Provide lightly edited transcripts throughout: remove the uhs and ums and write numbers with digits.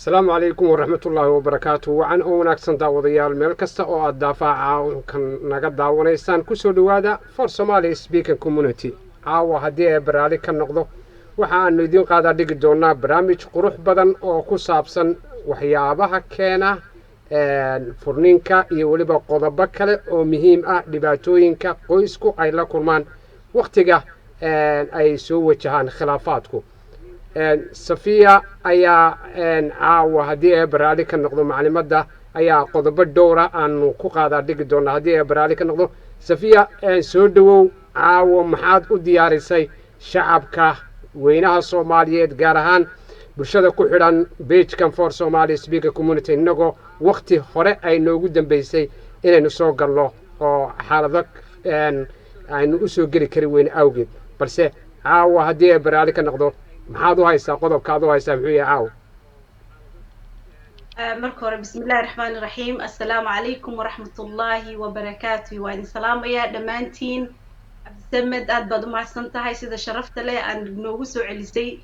Asalaamu calaykum waraxmatullaahi wabarakaatu. Wacan oo wanaagsan, daawadayaal, meel kasta oo aad daafaha caalamkan naga daawanaysaan. Kusoo dhowaada For Somalia Speaking Community. Caawa, haddii ee baraali ka noqdo, waxa aanu idiin qaadaa dhigi doonaa barnaamij qurux badan oo ku saabsan waxyaabaha keena furniinka iyo weliba qodobo kale oo muhiim ah, dhibaatooyinka qoysku ay la kulmaan wakhtiga ay soo wajahaan khilaafaadku. Safiya ayaa caawa, haddii ee baraali ka noqdo, maclimadda ayaa qodobo dhowra aanu ku qaadaa dhigi doonaa, haddii ee baraali ka noqdo. Safiya, soo dhowow. Caawa maxaad u diyaarisay shacabka weynaha Soomaaliyeed, gaar ahaan bulshada ku xidhan page-kan For Somalia Speaker Community, innagoo wakti hore ay noogu dambeysay inaynu soo galno oo xaalado aynu usoo geli kari weyne awgeed? Balse caawa, haddii ee baraali ka noqdo, maxaad u haysaa? Qodobkaad u haysaa muxuu yahay caawa? Marka hore, bismi illahi raxmaani raxiim, assalaamu calaykum waraxmatullaahi wabarakaatu. Waa idin salaamayaa dhammaantiin. Cabdisamed, aad baad u mahadsan tahay sida sharafta leh aan noogu soo celisay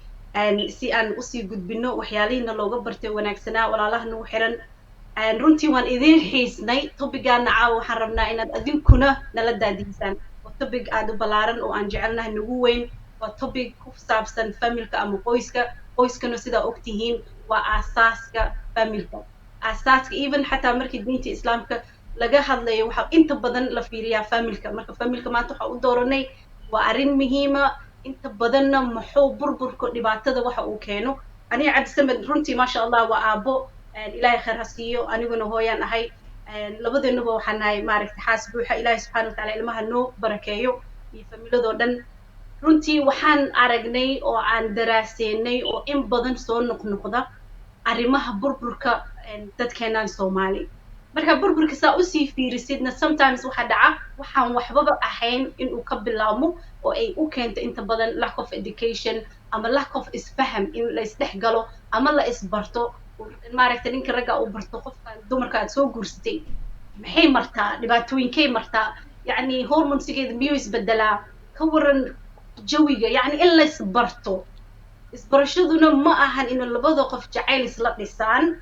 si aan usii gudbino waxyaalihiina looga bartay wanaagsanaa. Walaalaha nagu xiran, runtii waan idin xiisnay. Topic-gaana caawa waxaan rabnaa inaad adinkuna nala daadiisaan. Waa topic aada u ballaaran oo aan jecelnahay, nagu weyn. Waa topic ku saabsan family-ka ama qoyska. Qoyskana, sidaa ogtihiin, waa aasaaska family-ka, aasaaska. Even xataa markii diinta Islaamka laga hadlayo, waxaa inta badan la fiiriyaa family-ka. Marka family-ka maanta waxaa u dooranay waa arrin muhiima. Inta badanna muxuu burburka, dhibaatada waxa uu keeno. Aniga Cabdisamed, runtii, maasha Allah, waa aabbo, Ilaahay khayr ha siiyo. Aniguna hooyaan ahay. Labadeenuba waxaan nahay, maaragtay, xaas buuxa. Ilaahay subxana watacala ilmaha noo barakeeyo iyo familadoo dhan. Runtii waxaan aragnay oo aan daraaseynay oo in badan soo noqnoqda arrimaha burburka dadkeenan Soomaali. Marka burburka saa usii fiirisidna, sometimes waxaa dhaca waxaan waxbaba ahayn inuu ka bilaabmo oo ay u keento inta badan lack of education ama lack of isfaham, in la isdhex galo ama la isbarto, maaragtay, ninka ragga uu barto qofkan dumarka aad soo guursatay maxay martaa, dhibaatooyinkay martaa, yacni hormones-igeeda miyuu isbedelaa, ka waran jawiga, yacni in la isbarto. Isbarashaduna ma ahan in labada qof jacayl isla dhisaan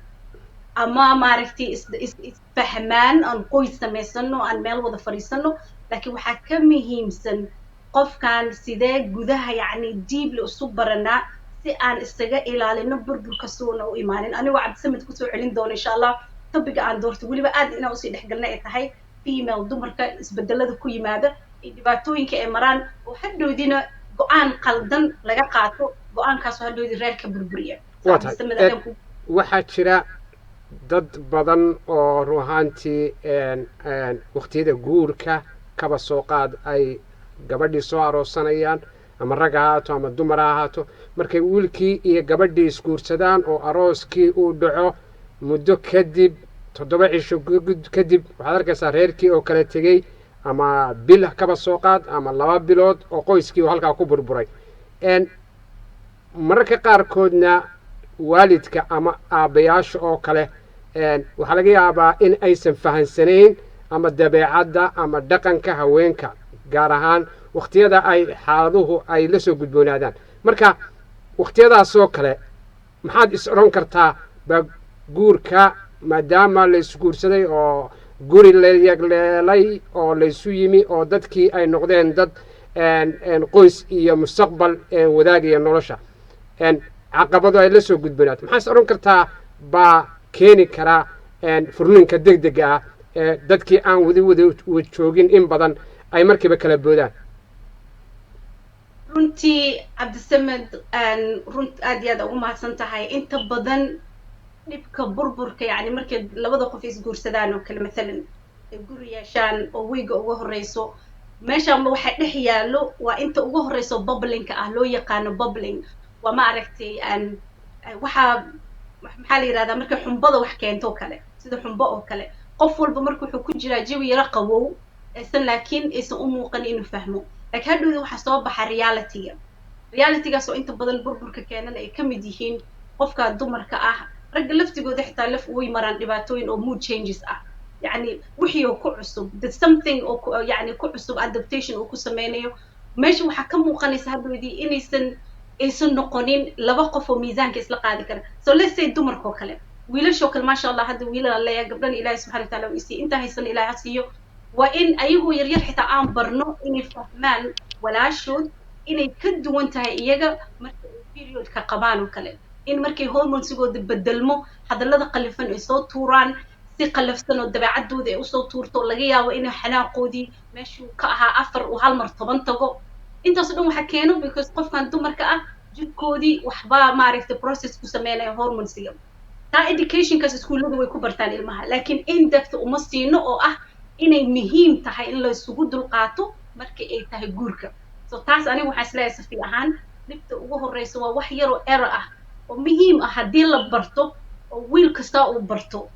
ama, maaragtay, is isfahmaan, aan qoys samaysano, aan meel wada fadhiisano, laakiin waxaa ka muhiimsan qofkan sidee gudaha, yacni deeply isu baranaa si aan isaga ilaalino burburka suuna u imaanin. Anigoo Cabdisamed kusoo celin doono, insha Allah, topic-ga aan doortay weliba aad inaan usii dhexgalna ay tahay female, dumarka isbedelada ku yimaada iyo dhibaatooyinka ay maraan, oo hadhowdina go-aan qaldan laga qaato, go-aankaasoo hadhowdii reerka burburiya. Waa tahay. Waxaa jira dad badan oo run ahaantii waktiyada guurka, kaba soo qaad ay gabadhii soo aroosanayaan, ama rag ha ahaato ama dumar ha ahaato, markay wiilkii iyo gabadhii isguursadaan oo arooskii uu dhaco, muddo kadib, 7 cisho kadib, waxaad arkaysaa reerkii oo kala tegey, ama bil kaba soo qaad ama 2 bilood oo qoyskii uu halkaa ku burburay. Mararka qaarkoodna waalidka ama aabbayaasha oo kale waxaa laga yaabaa in aysan fahansanayn ama dabeecadda ama dhaqanka haweenka, gaar ahaan wakhtiyada ay xaaladuhu ay la soo gudboonaadaan. Marka wakhtiyadaasoo kale maxaad is odhan kartaa baa guurka, maadaama la isguursaday oo guri la yagleelay oo laysu yimi oo dadkii ay noqdeen dad qoys iyo mustaqbal wadaagaya nolosha, caqabado ay la soo gudbanaato, maxaa is odhan kartaa baa keeni karaa furniinka deg dega ah ee dadkii aan wadi wada joogin in badan ay markiiba kala boodaan? Runtii, Cabdisamed, run aad iyo aad ugu mahadsan tahay. Inta badan dhibka burburka, yacni markay labada qof isguursadaan oo kale, mathalan ay guri yeeshaan oo weyga uga horeyso, meeshaanba waxa dhex yaallo waa inta ugu horeyso bubbling-ka ah, loo yaqaano bubbling. Waa, ma aragtay, waxaa maxaa la yidhahdaa, markay xumbada wax keento kale, sida xumbo oo kale. Qof walba marka wuxuu ku jiraa jawi yaro qabow aysan, laakiin aysan u muuqan inuu fahmo. Laakiin hadhowda waxaa soo baxa reality-ga. Reality-gaas oo inta badan burburka keenana ay ka mid yihiin qofka dumarka ah, ragga laftigooda xitaa laf way maraan dhibaatooyin oo mood changes ah, yacni wixii oo ku cusub, the something oo yacni ku cusub, adaptation uu ku sameynayo. Meesha waxaa ka muuqanaysa hadhowdii inaysan Aysan noqonin laba qof oo miisaanka isla qaadi kara. So let's say dumarkoo kale, wiilashoo kale, maasha Allah, hadda wiilala leeyahay, gabdhana Ilaahay subxana wataala uu isiiye, intaa haysana Ilahay ha siiyo. Waa in ayagoo yaryar xitaa aan barno inay fahmaan walaashood inay ka duwan tahay iyaga marka ay periodka qabaan oo kale, in markay hormonesigooda bedelmo hadallada qallafan ay soo tuuraan, si qallafsan oo dabeecaddooda ay usoo tuurto, laga yaabo inay xanaaqoodii meeshuu ka ahaa 4 uu hal mar 10 tago. Intaas o dhan waxaa keeno because qofkan dumarka ah jirkoodii waxbaa maaragtay process ku sameynaya hormonesiga. Taa educationkaas iskuullada way ku bartaan ilmaha, laakiin in depth uma siino oo ah inay muhiim tahay in la isugu dulqaato marka ay tahay guurka. So taas aniga waxaan isleeyahay, Safi ahaan, dhibta ugu horreysa waa wax yaroo error ah oo muhiim ah haddii la barto oo wiil kasta uu barto,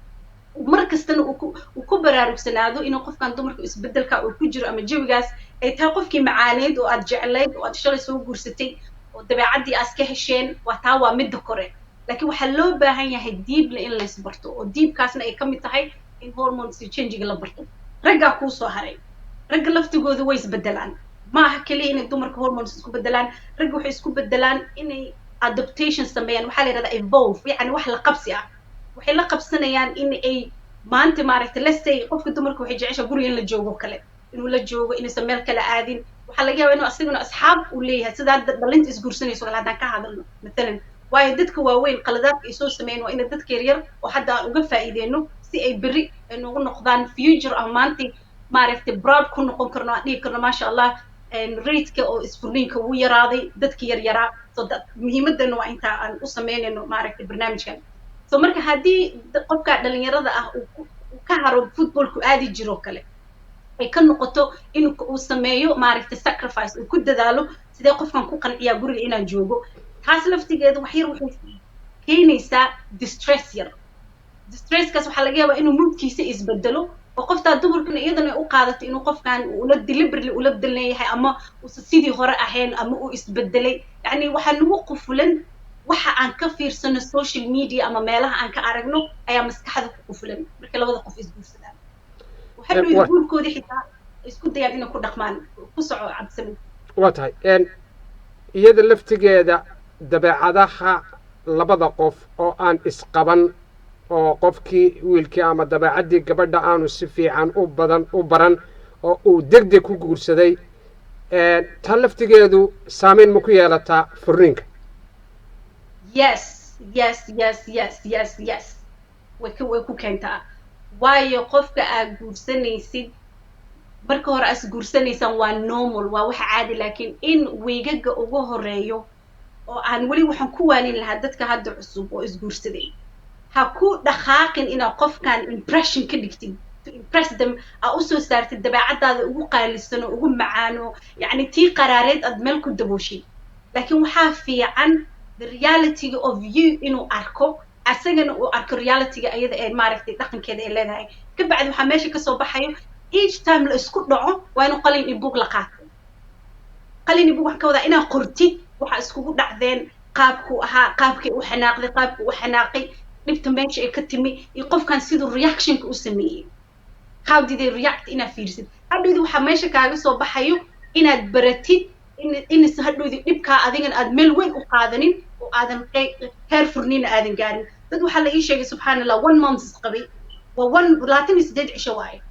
mar kastana uu ku baraarugsanaado inuu qofkan dumarka isbedelka uu ku jiro ama jawigaas ay tahay qofkii macaaneyd oo aad jeclayd oo aad shalay soo guursatay oo dabeecaddii aad iska hesheen. Waa taa, waa midda kore, laakiin waxaa loo baahan yahay deeply in lays barto, oo deepkaasna ay ka mid tahay in hormones changiga la barto. Raggaa kuu soo haray. Ragga laftigooda way isbedelaan. Ma aha keliya inay dumarka hormones isku bedelaan, ragga waxay isku bedelaan inay adaptation sameeyaan. Waxaa la yidhahdaa evolve, yacni wax la qabsi ah. Waxay la qabsanayaan in ay maanta maaragtay, let's say qofka dumarka waxay jeceshaa guriga in la joogo kale, inuu la joogo, inaysan meel kale aadin. Waxaa laga yaabaa inuu asaguna asxaab uu leeyahay, sida hadda dhalinta isguursanayso kale haddaan ka hadalno mathalan. Waayo, dadka waaweyn qaladaadka ay soo sameeyeen waa ina dadka yaryar oo hadda aan uga faa'iideyno si ay berri ay noogu noqdaan future ama maantay maaragtay proud ku noqon karno, aan dhihi karno, maasha Allah, rateka oo isfurniinka wuu yaraaday dadka yaryaraa. So muhiimadana waa intaa aan u sameynayno maaragtay barnaamijkan. So marka haddii qofka dhalinyarada ah uu ka haro footballku aadi jiro kale, ay ka noqoto in uu sameeyo maaragtay sacrifice, uu ku dadaalo sidee qofkan ku qanciyaa guriga inaan joogo, taas laftigeeda wax yar waxay keenaysaa distress yar. Distresskaas waxaa laga yaabaa inuu moodkiisa isbedelo, oo qoftaa dumarkuna iyadana u qaadato inuu qofkan ula deliberately ula bedelan yahay ama uusan sidii hore ahayn ama uu isbedelay. Yacni waxaa nagu qufulan waxa aan ka fiirsano social media ama meelaha aan ka aragno ayaa maskaxda ku qufulan. Marka labada qof isguursadaan, waxay guurkoodii xitaa isku dayaan inay ku dhaqmaan. Ku soco, Cabdisamed. Waa tahay. Iyada laftigeeda dabeecadaha labada qof oo aan isqaban, oo qofkii wiilkii ama dabeecaddii gabadha aanu si fiican u badan u baran oo uu deg deg ku guursaday, taa laftigeedu saameyn ma ku yeelataa furniinka? Yes, way ku keentaa. Waayo, qofka aad guursanaysid marka hore as guursanaysaan waa normal, waa wax caadi, laakiin in wiigaga ugu horeeyo oo aan weli waxaan ku waanin lahaa dadka hadda cusub oo isguursaday: ha ku dhaqaaqin inaad qofkan impression ka dhigtid, to impress them aa usoo saartid dabeecadaada ugu qaalisan oo ugu macaano, yacni tii qaraareed aad meel ku dabooshid. Laakiin waxaa fiican the reality of you inuu arko, asagana uu arko realityga ayada ee maaragtay dhaqankeeda ay leedahay. Ka bacdi waxaa meesha kasoo baxayo, each time la isku dhaco waa inuu qalin iyo buug la qaato. Qalin iyo buug waxaan ka wadaa inaad qortid waxa iskugu dhacdeen, qaabkuu ahaa, qaabkay u xanaaqday, qaabkuu u xanaaqay, dhibta meesha ay ka timi iyo qofkan siduu reactionka u sameeyey, how did they react, inaad fiirsid. Hadhowdi waxaa meesha kaaga soo baxayo inaad baratid in inaysan hadhowdi dhibkaa adigana aad meel weyn u qaadanin oo aadan heer furniina aadan gaarin. Dad waxaa la ii sheegay, subxaan Allah, one month isqabay, waa one 28 cisho waaye,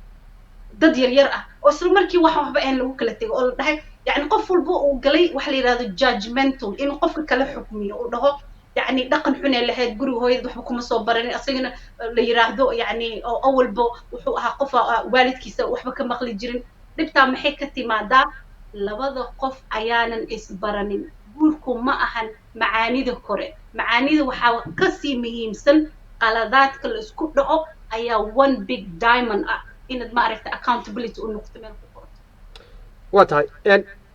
dad yar yar ah oo isla markii wax waxba aan lagu kala tego, oo la dhahay yacni qof walba uu galay waxa la yidhahdo judgmental, inuu qofka kala xukmiyo, uu dhaho yacni dhaqan xun ee lahayd, guriga hooyada waxba kuma soo baranin, asagana la yiraahdo yacni oo awalba wuxuu ahaa qof waalidkiisa waxba ka maqli jirin. Dhibtaa maxay ka timaadaa? Labada qof ayaanan isbaranin. Guurku ma ahan macaanida kore, macaanida waxaa kasii muhiimsan qaladaadka la isku dhaco ayaa one big diamond ah inaad maaragta accountability u noqoto, meel ku qorato. Waa tahay.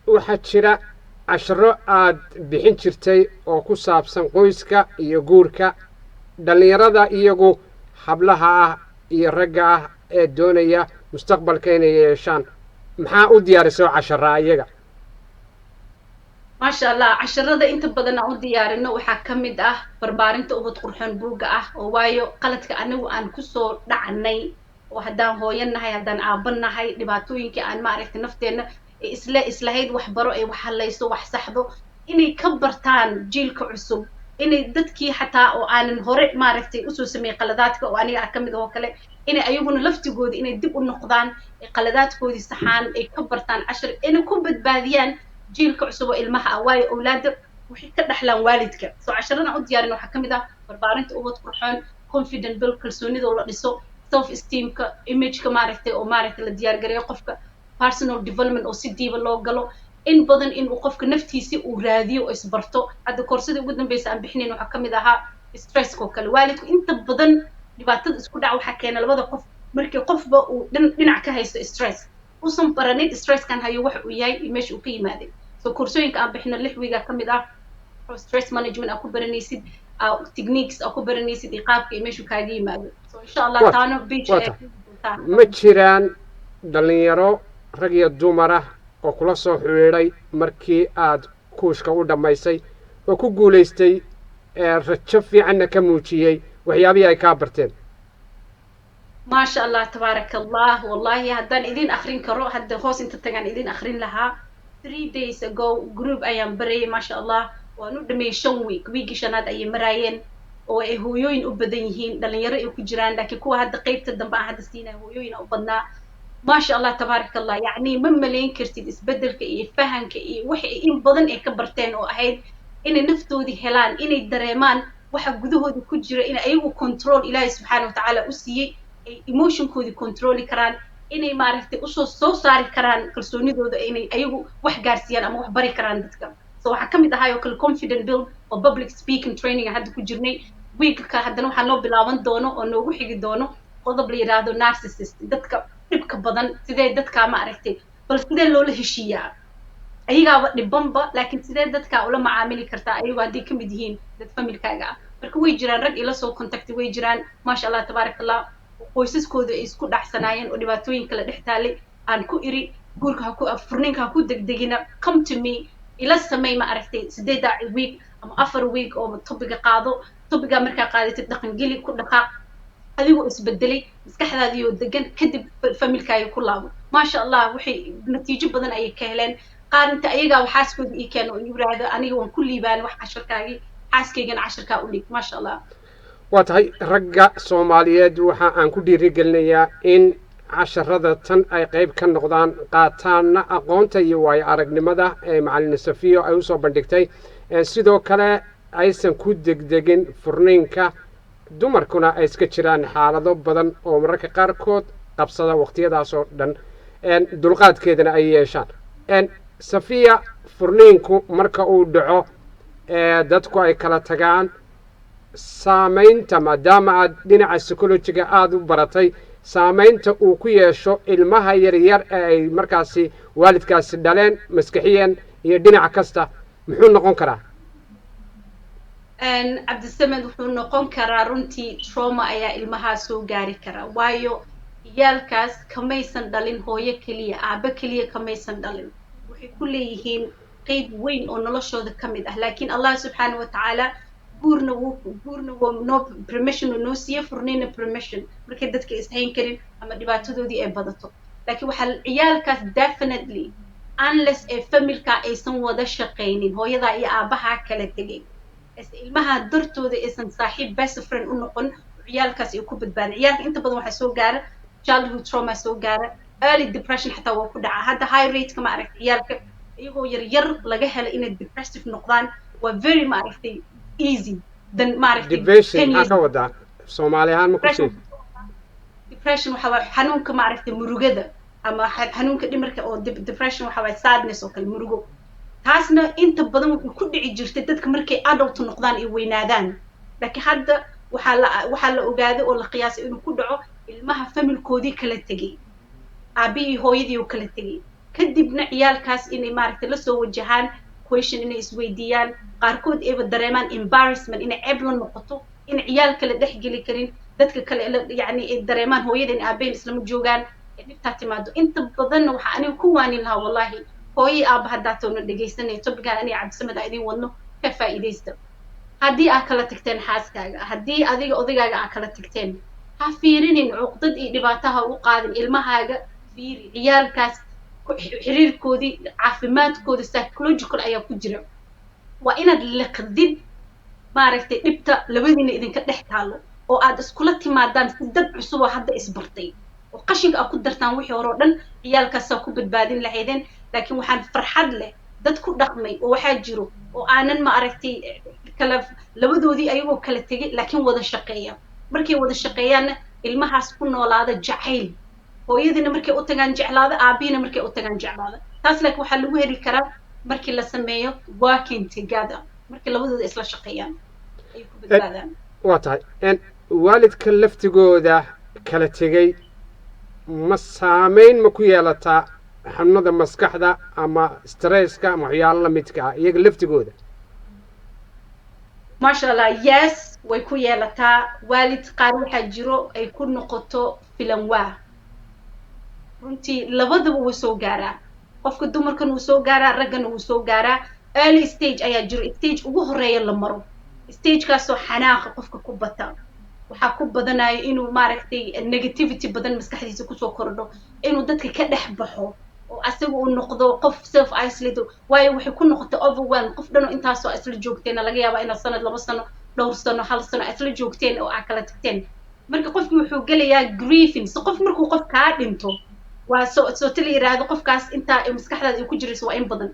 Waxaa jira casharo aad bixin jirtay oo ku saabsan qoyska iyo guurka, dhallinyarada iyagu hablaha ah iyo ragga ah ee doonaya mustaqbalka inay yeeshaan. Maxaa u diyaarisay oo casharaa iyaga? Maasha Allah, casharada inta badan aan u diyaarino waxaa ka mid ah barbaarinta ubad qurxoon, buugga ah, oo waayo qaladka anigu aan kusoo dhacnay oo haddaan hooyo nahay, haddaan aabba nahay, dhibaatooyinkii aan maaragtay nafteenna isle islahayd wax baro ay wax halayso, wax saxdo. Inay ka bartaan jiilka cusub, inay dadkii xataa oo aanan hore, maaragtay, usoo sameeyey qaladaadka oo aniga ah ka mid oo kale, inay ayaguna laftigooda inay dib u noqdaan, ay qaladaadkoodii saxaan, ay ka bartaan cashar, inay ku badbaadiyaan jiilka cusub oo ilmaha ah, waayo awlaadda waxay ka dhaxlaan waalidka. So casharadan u diyaarin waxaa ka mid ah barbaarinta ubad qurxoon, confident build, kalsoonida oo la dhiso, self esteemka, imageka, maaragtay, oo, maaragtay, la diyaar gareeyo qofka, personal development oo si diiba loo galo in badan, in uu qofka naftiisi uu raadiyo oo isbarto. Hadda koorsadii ugu dambeysa aan bixinayn waxaa ka mid ahaa stresska oo kale. Waalidku inta badan dhibaatada isku dhaca waxaa keena labada qof markii qofba uu dhan dhinac ka haysto stress, usan baranin stresskan hayo waxa uu yahay iyo meesha uu ka yimaaday. So koorsooyinka aan bixino 6 week-ga ka mid ah oo stress management aa ku baranaysid, techniques aa ku baranaysid, iyo qaabka iyo meeshuu kaaga yimaado. So insha Allah taano page. Ma jiraan dhalinyaro rag iyo dumar ah oo kula soo xidhiidhay markii aad kuushka u dhammaysay oo ku guulaystay, rajo fiicanna ka muujiyey waxyaabihii ay kaa barteen? Maasha Allah, tabaaraka Allah. Wallahi haddaan idin akrin karo, hadda hoos inta tagaan idin akrin lahaa. 3 days ago group ayaan barayay, maasha Allah, waan u dhameeyey 5 week. Wiigii shanaad ayay maraayeen, oo ay hooyooyin u badan yihiin, dhalinyaro ay ku jiraan, laakiin kuwa hadda qeybta dambe aan hadda siinaya hooyooyin u badnaa. Maasha Allah, tabaaraka Allah. Yacni ma malayn kartid isbeddelka iyo fahanka iyo waxa in badan ay ka barteen, oo ahayd inay naftoodii helaan, inay dareemaan waxa gudahooda ku jira, in ayagu control Ilaahay subxaana watacaala u siiyey, ay emotionkoodii controli karaan, inay, maaragtay, usoo soo saari karaan kalsoonidooda, inay ayagu wax gaarsiiyaan ama wax bari karaan dadka. So waxaa ka mid ahay oo kale confident build oo public speaking training hadda ku jirnay weekka. Haddana waxaa noo bilaaban doono oo noogu xigi doono qodob la yidhaahdo narcissist, dadka dhibka badan, sidee dadkaa, ma aragtay, bal sidee loola heshiiyaa ayagaaba dhibanba, laakiin sidee dadkaa ula macaamili kartaa ayagoo hadday ka mid yihiin dad familkaaga ah. Marka way jiraan rag ila soo contacti, way jiraan, maasha Allah, tabaaraka Allah, qoysaskooda ay isku dhacsanaayeen oo dhibaatooyin kala dhex taalay. Aan ku iri, guurka ha ku furninka ha ku degdegina, come to me, ila samey, ma aragtay, 8-daa week ama 4 week oo topicga qaado. Topicga markaa qaadatid, dhaqangeli, ku dhaqaaq, adigoo isbedelay, maskaxdaadiiyoo degan, kadib familkaaga ku laabo. Maasha Allah, waxay natiijo badan ayay ka heleen. Qaar inta ayagaa xaaskooda ii keeno oo yiraahdo, aniga waan ku liibaan wax casharkaagii, xaaskaygana casharkaa u dhig. Maasha Allah. Waa tahay. Ragga Soomaaliyeed waxa aan ku dhiirigelinayaa in casharada tan ay qayb ka noqdaan, qaataanna aqoonta iyo waayo aragnimada ee macalin Safiyo ay usoo bandhigtay. Sidoo kale aysan ku degdegin furniinka. Dumarkuna ay iska jiraan xaalado badan oo mararka qaarkood qabsada waqtiyadaas oo dhan, dulqaadkeedana ay yeeshaan. Safiya, furniinku marka uu dhaco, dadku ay kala tagaan, saamaynta, maadaama aad dhinaca psychologyga aada u baratay, saamaynta uu ku yeesho ilmaha yaryar ee ay markaasi waalidkaasi dhaleen, maskaxiyan iyo dhinac kasta, muxuu noqon karaa? Cabdisamed, wuxuu noqon karaa runtii trauma ayaa ilmahaa soo gaari karaa, waayo ciyaalkaas kamaysan dhalin hooyo keliya, aabo keliya kamaysan dhalin. Waxay ku leeyihiin qeyb weyn oo noloshooda ka mid ah. Laakiin Allah subxaana wa tacaala guurna wuu guurna wuu noo permission uu noo siiye, furnina permission markay dadka ishayn karin ama dhibaatadoodii ay badato. Laakiin waxaa ciyaalkaas definitely, unless ee familka aysan wada shaqaynin, hooyadaa iyo aabahaa kala tegay, ilmaha dartooda aysan saaxiib, best friend u noqon, ciyaalkaas ay ku badbaadin. Ciyaalka inta badan waxaa soo gaara childhood trauma, soo gaara early depression, xataa waa ku dhaca. Hadda high rateka, ma aragtay, ciyaalka iyagoo yar yar laga helo inay depressive noqdaan waa very, ma aragtay, easy than, ma aragtay. Depression maxaa ka wadaa? Soomaali ahaan ma ku sheeg. Depression waxa waa xanuunka, ma aragtay, murugada ama xanuunka dhimirka oo depression waxa waay sadness oo kale, murugo. Taasna inta badan wuxuu ku dhici jirtay dadka markay adult noqdaan ay weynaadaan, laakiin hadda waxaa la ogaaday oo la qiyaasay inuu ku dhaco ilmaha familkoodii kala tegay, aabihii hooyadii oo kala tegay. Kadibna ciyaalkaas inay, maaragtay, lasoo wajahaan question, inay isweydiiyaan, qaarkood ayba dareemaan embarrassment, inay ceeb la noqoto in ciyaal kale dhex geli karin, dadka kale yacni ay dareemaan hooyadan aabaheen islama joogaan, dhibtaa timaado. Inta badanna waxaa aniga ku waanin lahaa, wallahi, hooyo aaba haddaa toona dhegaysanaya topicgaan aniga Cabdisamed aa idin wadno, ka faa'iidaysta. Haddii aa kala tagteen xaaskaaga, haddii adiga odaygaaga aa kala tagteen, ha fiirinin cuqdad iyo dhibaato ha u qaadin ilmahaaga. Fiiri ciyaalkaas xiriirkoodii, caafimaadkooda psychological ayaa ku jira. Waa inaad liqdid, maaragtay, dhibta labadiina idinka dhex taalo oo aad iskula timaadaan si dad cusub oo hadda isbartay oo qashinka aad ku dartaan wixii hore oo dhan. Ciyaalkaasaa ku badbaadin lahaydeen. Laakiin waxaan farxad leh dad ku dhaqmay oo waxaa jiro oo aanan, ma aragtay, kala labadoodii ayagoo kala tegay laakiin wada shaqeeya. Markay wada shaqeeyaanna ilmahaas ku noolaada jacayl, hooyadiina markay u tagaan jeclaada, aabihiina markay u tagaan jeclaada. Taas laakiin waxaa lagu heli karaa markii la sameeyo working together, markii labadooda isla shaqeeyaan ay ku badbaadaan. Waa tahay. Waalidka laftigooda kala tegey ma saameyn ma ku yeelataa xanuunada maskaxda ama stresska ama waxyaalo la midka ah iyaga laftigooda? Maasha Allah, yes, way ku yeelataa. Waalid qaar waxaa jiro ay ku noqoto filan. Waa runtii, labadaba wuu soo gaaraa. Qofka dumarkan wuu soo gaaraa, raggana wuu soo gaaraa. Early stage ayaa jiro, stage ugu horeeya la maro, stagekaasoo xanaaqa qofka ku bata. Waxaa ku badanayo inuu, maaragtay, negativity badan maskaxdiisa kusoo kordho, inuu dadka ka dhex baxo oo asaga uu noqdo qof self isolate, waayo waxay ku noqotay overwhelm. Qof dhan oo intaasoo isla joogteen, laga yaabaa inaad sanad, 2 sano, dhowr sano, hal sano isla joogteen oo aad kala tagteen. Marka qofki wuxuu gelayaa grieving. So qof markuu qof kaa dhinto, waa soo ta la yiraahdo qofkaas intaa maskaxdaada ay ku jirayso waa in badan.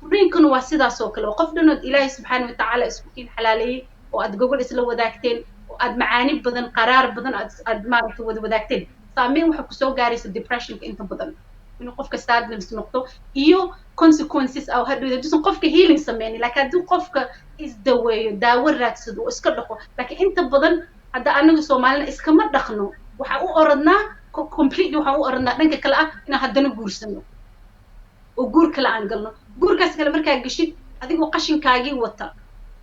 Furiinkuna waa sidaas oo kale. Waa qof dhanood Ilaahay subxaana watacaala isku kiin xalaaleeyey oo aad gogol isla wadaagteen oo aad macaani badan, qaraar badan aad, maaragtay, wada wadaagteen. Saameyn waxaa kusoo gaaraysa depressionka inta badan, inuu qofka sadness noqdo iyo consequences ah hadhow hadduusan qofka healing sameynin. Laakiin haddii qofka isdaweeyo, daawo raadsado oo iska dhaqo. Laakiin inta badan hadda anaga Soomaalina iskama dhaqno. Waxaa u orodnaa completely, waxaan u orodnaa dhanka kale ah inaan haddana guursano oo guur kale aan galno. Guurkaas kale markaa geshid, adigoo qashinkaagii wata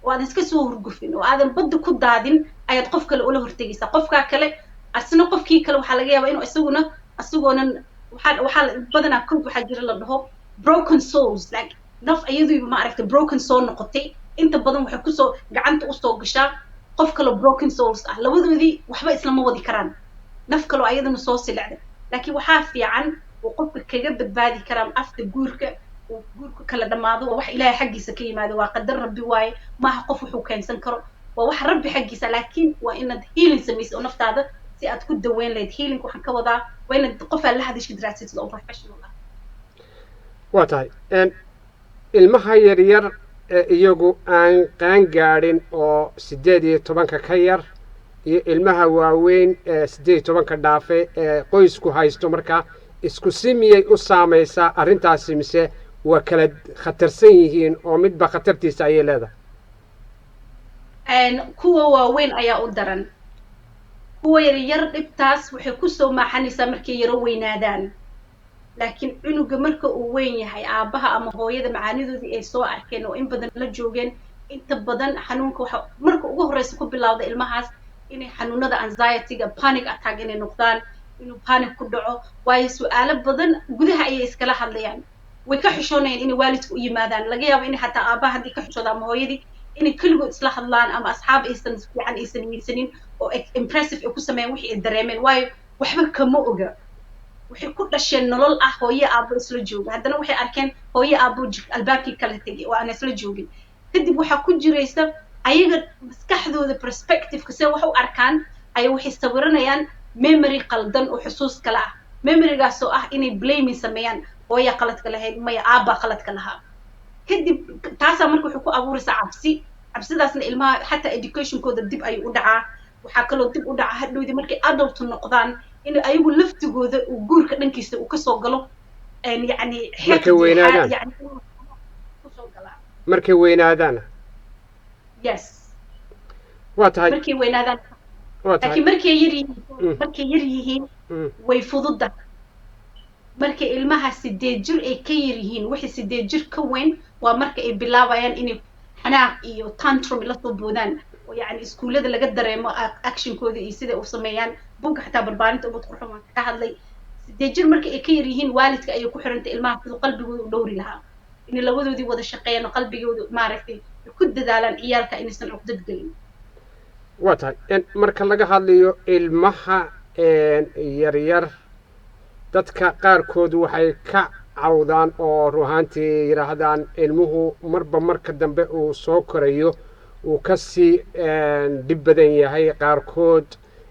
oo aadan iska soo hurgufin oo aadan badda ku daadin ayaad qof kale ula hortegaysaa. Qofkaa kale asna qofkii kale waxaa laga yaabaa inuu isaguna isagoonan waxaa badanaa kod waxaa jira la dhaho broken souls, like naf iyaduyba, ma aragtay, broken soo noqotay. Inta badan waxay kusoo gacanta usoo gashaa qof kaloo broken souls ah. Labadoodii waxba islama wadi karaan, naf kaloo ayadana soo silecda. Laakiin waxaa fiican uu qofka kaga badbaadi karaa after guurka uu guurka kala dhammaado, waa wax Ilaahay xaggiisa ka yimaado, waa qadar Rabbi waaye, maaha qof wuxuu keensan karo, waa wax Rabbi xaggiisa. Laakiin waa inaad healing samaysid oo naftaada si aad ku daweyn lahayd. Healing waxaan ka wadaa waa inaad qof aad la hadashid raadsatid oo professional ah. Waa tahay. Ilmaha yaryar ee iyagu aan qaan gaadhin oo 18-ka ka yar iyo ilmaha waaweyn ee 18-ka dhaafe ee qoysku haysto, markaa isku si miyay u saamaysaa arrintaasi mise waa kala khatarsan yihiin oo midba khatartiisa ayay leedahay? Kuwa waaweyn ayaa u daran. Kuwa yaryar dhibtaas waxay kusoo maaxanaysaa markay yaro weynaadaan. Laakiin cunuga marka uu weyn yahay, aabbaha ama hooyada macaanidoodii ay soo arkeen oo in badan la joogeen, inta badan xanuunka waxa marka ugu horreysa ku bilowda ilmahaas inay xanuunada anxiety-ga, panic attack inay noqdaan, inuu panic ku dhaco, waayo su-aalo badan gudaha ayay iskala hadlayaan. Way ka xishoonayaan inay waalidka u yimaadaan. Laga yaabo inay xataa aabbaha haddii ka xishooda ama hooyadii inay keligood isla hadlaan ama asxaab aysan fiican aysan haysanin oo impressive ay ku sameeyaan wixii ay dareemeen, waayo waxba kama oga. Waxay ku dhasheen nolol ah hooyo aabbo isla jooga, haddana waxay arkeen hooyo aabbo albaabkii kala tegay oo aan isla joogin. Kadib waxaa ku jiraysa ayaga maskaxdooda perspectiveka se wax u arkaan ayaa waxay sawiranayaan memory qaldan oo xusuus kale ah, memorygaas oo ah inay blaming sameeyaan: hooyaa qaladka lahayd, maya, aabbaa qaladka lahaa. Kadib taasaa marka waxay ku abuuraysaa cabsi. Cabsidaasna ilmaha xataa educationkooda dib ayuu u dhacaa. Waxaa kaloo dib u dhacaa hadhowdii markay adult noqdaan in ayagu laftigooda uu guurka dhankiisa uu kasoo galo, yacni Markay weynaadaan. Yani kusoo galaa. Markay weynaadaan. Yes. Waa tahay. Markay weynaadaan. Waa tahay. Laakiin markay yar yihiin, markay yar yihiin way fududahay. Markay ilmaha 8 jir ay ka yar yihiin, wixii 8 jir ka weyn waa marka ay bilaabayaan inay xanaaq iyo tantrum la soo boodaan oo yacni iskuullada laga dareemo actionkooda iyo siday u sameeyaan. Buugga xataa Barbaarinta Ubad Qurxoon waan kaga hadlay. 8 jir marka ay ka yar yihiin, waalidka ayay ku xirantay ilmaha siduu qalbigooda u dhowri lahaa, inay labadoodii wada shaqeeyaan oo qalbigooda, maaragtay, ku dadaalaan ciyaalka inaysan cuqdad gelin. Waa tahay. Marka laga hadlayo ilmaha yaryar, dadka qaarkood waxay ka Cawdaan oo ruhaantii yidhaahdaan ilmuhu marba marka dambe uu soo korayo uu ka sii dhib badan yahay, qaarkood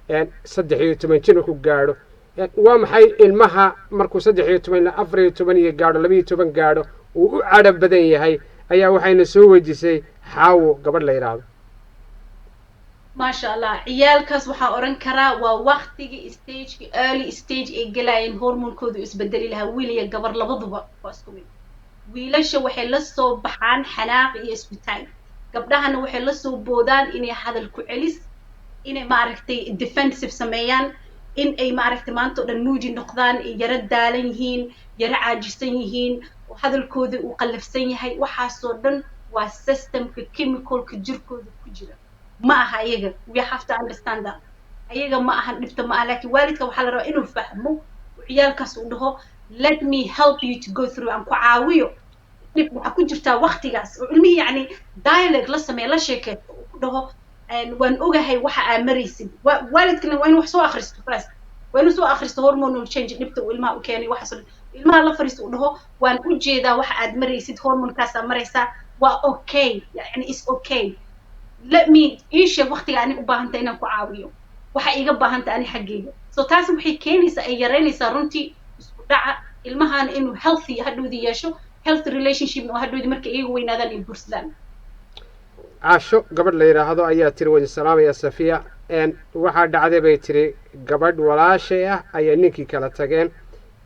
13 jir markuu gaadho. Waa maxay ilmaha markuu 13 ilaa 14 iyo gaadho, 12 gaadho, uu u cadho badan yahay? Ayaa waxayna soo wejisay Xaawo, gabadh la yidhaahdo. Maasha Allah, ciyaalkaas waxaan odhan karaa waa waktigii stageki, early stage ay galayeen, hormonkoodu isbedeli lahaa. Wiil iyo gabar labaduba waa isku mid. Wiilasha waxay la soo baxaan xanaaq iyo isku taag, gabdhahana waxay la soo boodaan inay hadal ku celis, inay, maaragtay, defensive sameeyaan, in ay, maaragtay, maanta o dhan moody noqdaan, yaro daalan yihiin, yaro caajisan yihiin, oo hadalkooda uu qallafsan yahay. Waxaasoo dhan waa systemka chemicalka jirkooda ku jira. Ma aha iyaga, we have to understand that ayaga ma ahan dhibta, ma aha. Laakiin waalidka waxaa la rabaa inuu fahmo, ciyaalkaas uu dhaho, "Let me help you to go through, aan ku caawiyo dhib waxaa ku jirtaa waktigaas," oo ilmihii yacni dialogue la sameeya, la sheekeysto, uu ku dhaho, "Waan ogahay waxa aa maraysid." Waalidkana waa inuu wax soo akhristo first, waa inuu soo akhristo hormonal change dhibta uu ilmaha u keenay. Waxaas oo dhan ilmaha la fariisto, uu dhaho, "Waan u jeedaa waxa aad maraysid, hormonkaasaa maraysaa, waa okay, yani is okay. Let me ii sheeg waqtiga ani u baahantay inaan ku caawiyo, waxa iiga baahantay ani xaggeyga." So taas waxay keenaysaa, ay yaraynaysaa runtii isku dhaca ilmahana, inuu healthy hadhowdii yeesho, healthy relationship oo hadhowdii markay iyaga weynaadaan ay guursadaan. Caasho, gabadh la yidhaahdo, ayaa tiri, "Wadi salaamaya Safiya. Waxaa dhacday," bay tiri, "gabadh walaashay ah ayaa ninkii kala tageen.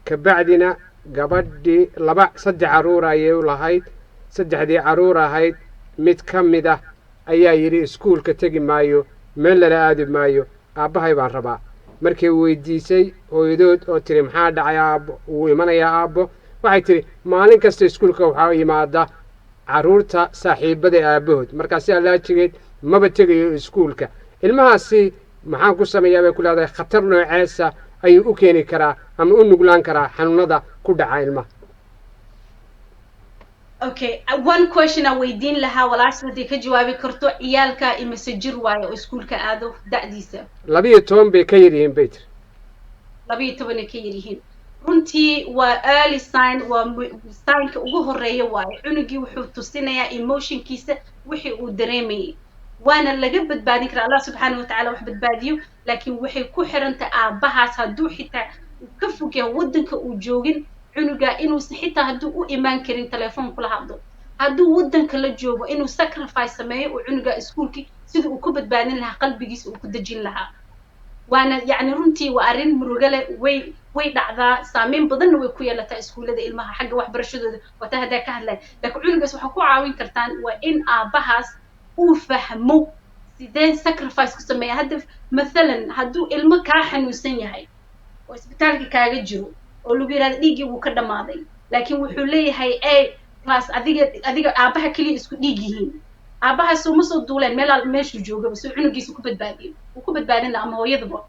Kabacdina gabadhii laba, saddex carruur ayay u lahayd. Saddexdii carruur ahayd mid ka mid ah ayaa yidhi, 'Iskuulka tegi maayo, meel lala aadi maayo, aabbahay baan rabaa.' Markay weydiisay hooyadood oo tiri, 'Maxaa dhacay? Aabbo wuu imanayaa aabbo,' waxay tidhi, 'Maalin kasta iskuulka waxaa yimaada carruurta saaxiibada aabbahood, markaasi allaajigeed maba tegayo iskuulka.' Ilmahaasi maxaan ku sameeyaa?" bay ku leedahay. Khatar nooceesa ayuu u keeni karaa ama u nuglaan karaa xanuunada ku dhaca ilmaha? Okay, one question aan weydiin lahaa walaasha, hadday ka jawaabi karto: ciyaalka imise jir waayo oo iskuulka aado, da'diisa? 12 bay ka yar yihiin, bay tiri. 12 ay ka yar yihiin. Runtii waa early sign, waa signka ugu horeeya waaye. Cunugii wuxuu tusinayaa emotionkiisa, wixii uu dareemayay, waana laga badbaadin karaa. Allah subxaana watacaala wax badbaadiyo, laakiin waxay ku xirantahay aabbahaas. Hadduu xitaa uu ka fog yahay waddanka uu joogin, cunuga inuusan xitaa hadduu u imaan karin telefoon kula hadlo, hadduu waddanka la joogo inuu sacrifice sameeyo, uu cunuga iskuulkii sida uu ku badbaadin lahaa, qalbigiisa uu ku dejin lahaa. Waana yacni runtii waa arrin murugo leh. Way dhacdaa, saameyn badanna way ku yeelataa iskuullada ilmaha, xagga waxbarashadooda, waata haddaa ka hadlaya. Laakiin cunugaas waxaa ku caawin kartaan waa in aabbahaas uu fahmo sideen sacrifice ku sameeya. Hadda mathalan hadduu ilmo kaa xanuunsan yahay oo isbitaalka kaaga jiro, oo lagu yidhahdo dhiiggii wuu ka dhammaaday, laakiin wuxuu leeyahay A plus, adiga aabbaha keliya isku dhiig yihiin, aabbahaas uma soo duuleen meel meeshuu joogaba si cunugiisa ku badbaadiyo, wuu ku badbaadin laha ama hooyadaba.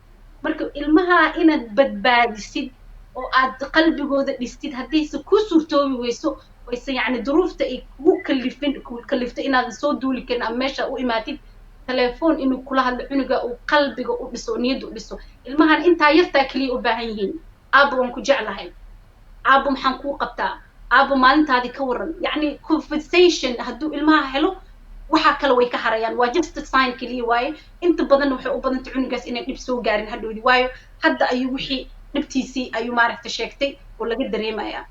Marka ilmaha inaad badbaadisid oo aad qalbigooda dhistid, haddayse ku suurtoobi weyso, aysan yacni duruufta ay kugu kalifin, ku kalifto inaadan soo duuli karin ama meesha u imaatid, telefoon inuu kula hadlo cunuga, uu qalbiga u dhiso oo niyadda u dhiso. Ilmahan intaa yartaa keliya u baahan yihiin: "Aabba, waan ku jeclahay. Aabba, maxaan kuu qabtaa? Aabba, maalintaadii ka waran?" Yacni conversation hadduu ilmaha helo, waxaa kale way ka harayaan. Waa just a sign keliya waaye. Inta badanna waxay u badantay cunugaas inay dhib soo gaarin hadhowdi, waayo hadda ayuu wixii dhibtiisii ayuu, maaragta, sheegtay oo laga dareemayaa.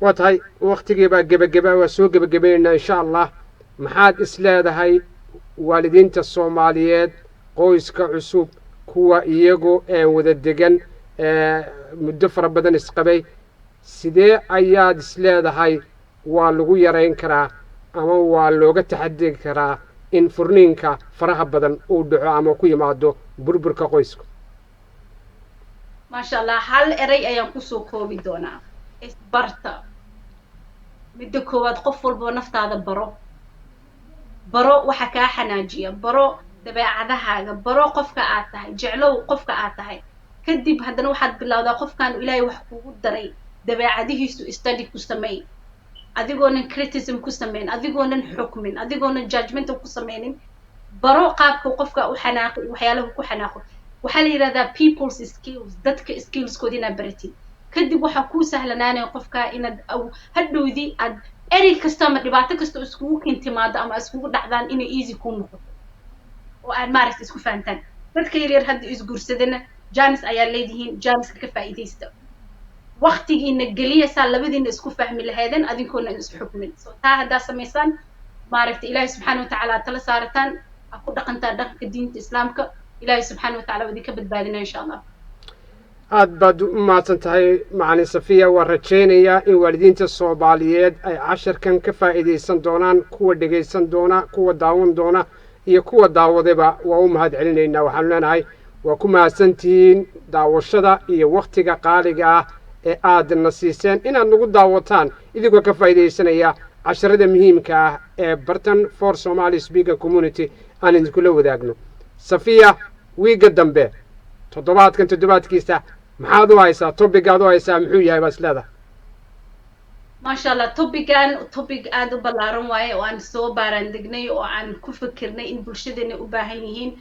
Waa tahay, waktigii baa gebageba, waa soo gebagabaynaynaa insha Allah. Maxaad is leedahay waalidiinta Soomaaliyeed, qoyska cusub, kuwa iyagu wada degan, muddo fara badan isqabay, sidee ayaad is leedahay waa lagu yarayn karaa ama waa looga taxadiri karaa in furniinka faraha badan uu dhaco ama ku yimaado burburka qoyska? Maasha Allah, hal erey ayaan kusoo koobi doonaa: isbarta. Midda koowaad, qof walboo naftaada baro. Baro waxa kaa xanaajiya, baro dabeecadahaaga, baro qofka aad tahay, jeclow qofka aad tahay. Kadib haddana waxaad bilowdaa qofkan Ilaahay wax kugu daray dabeecadihiisu study ku sameey, adigoonan criticism ku samayn, adigoonan xukmin, adigoonan judgmental ku sameynin. Baro qaabka qofka u xanaaqo, waxyaalahu ku xanaaqo. Waxaa la yidhahdaa people's skills, dadka skillskooda inaad baratid. Kadib waxaa kuu sahlanaanaya qofka inaad hadhowdii aad erey kasta ama dhibaato kasta oo iskugu kintimaado ama iskugu dhacdaan inay easy kuu noqoto oo aad, maaragta, isku fahantaan. Dadka yaryar hadda isguursadana chance ayaa leedihiin, chanceka ka faa'iidaysta, waktigiina geliya saa labadiina isku fahmi lahaydeen adinkoona is xukmin. So taa haddaa samaysaan, maaragta, Ilaahay subxaana watacaala aad tala saarataan, aad ku dhaqantaan dhaqanka diinta Islaamka, Ilaahay subxaana watacala waa idinka badbaadinaya, insha Allah. Aad baad u mahadsan tahay, macalin Safiya. Waan rajaynayaa in waalidiinta Soomaaliyeed ay casharkan ka faa'iidaysan doonaan. Kuwa dhegaysan doona, kuwa daawan doona iyo kuwa daawadayba waa u mahad celinaynaa. Waxaanu leenahay waa ku mahadsantihiin daawashada iyo wakhtiga qaaliga ah ee aadna siiseen inaad nagu daawataan, idinkoo ka faa'iidaysanaya casharada muhiimka ah ee bartan For Somali Speaker Community aan idinkula wadaagno. Safiya, wiigga dambe, toddobaadkan toddobaadkiisa, maxaad u haysaa? Topicaad u haysaa muxuu yahay baa is leedahay? Maasha Allah, topican topic aada u ballaaran waaye oo aan soo baaraan degnay oo aan ku fikirnay in bulshadeena u baahan yihiin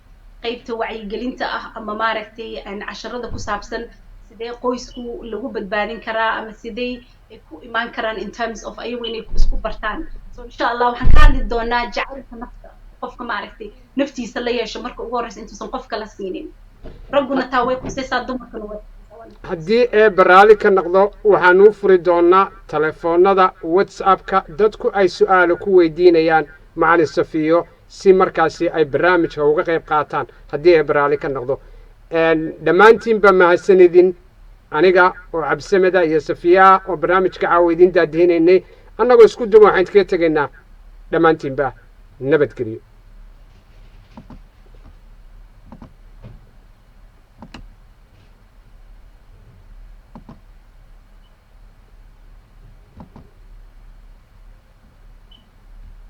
qeybta wacyigelinta ah ama, maaragtay, casharada ku saabsan sidee qoysku lagu badbaadin karaa ama sidee ay ku imaan karaan in terms of ayagu inay isku bartaan. So insha Allah waxaan ka hadli doonaa jacaylka nafta, qofka, maaragtay, naftiisa la yeesho marka ugu horreysa intuusan qofka la siinin. Ragguna taa way kusaysaa, dumarkuna way. Haddii ee baraali ka noqdo, waxaanuu furi doonaa telefoonnada WhatsAppka dadku ay su'aalo ku weydiinayaan macalin Safiyo, si markaasi ay barnaamijka uga qayb qaataan, haddii ee baraali ka noqdo. Dhammaantiinba mahadsanidin. Aniga oo Cabsameda iyo Safiyaa oo barnaamijka caawa idiin daadihinaynay, annagoo isku duban, waxaan iskaga tegaynaa dhammaantiinba nabadgeliyo.